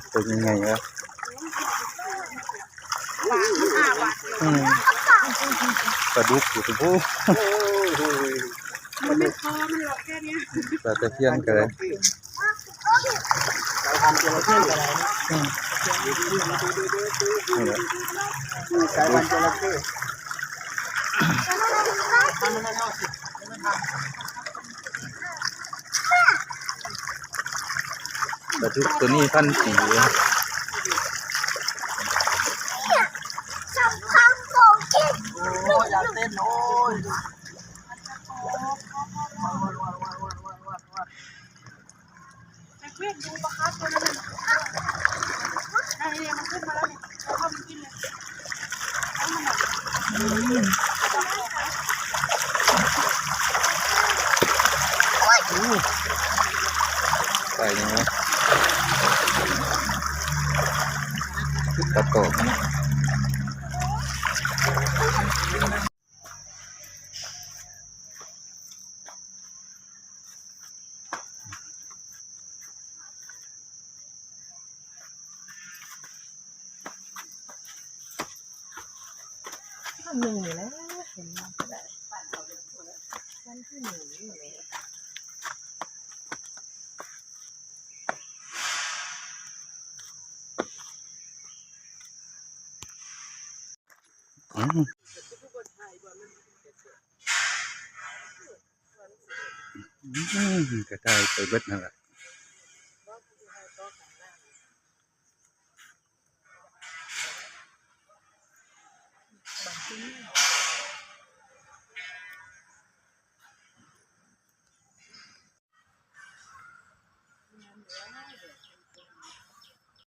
ໂຕໃຫຍ່ໆ ວະ ອືມ ປາດຸກຢູ່ພຸ້ນ ໂອ້ຍ ມັນໄມ່ພໍ ມັນຫຼອກແຄ່ນີ້ ປາຕະພຽນກໍໄດ້ ສາຍພັນຈະລະເຂົ້ກໍໄດ້ເນາະ ອືມ ນີ້ແຫຼະ ສາຍພັນຈະລະເຂົ້ ປາດຸກໂຕນີ້ພັນປີ ໂອ້ຍ ຢ່າເຕັ້ນ ໂອ້ຍ. ປາຫຍັງວະ ຄືປາກອກຫັ້ນນະ. ອັນໜຶ່ງນີ້ແຫຼະ ເຫັນມັນກໍໄດ້ ມັນຄືໜຶ່ງນີ້ແຫຼະ ອືມ. ອືມ ກະໄດ້ໄປເບິດຫັ້ນລະ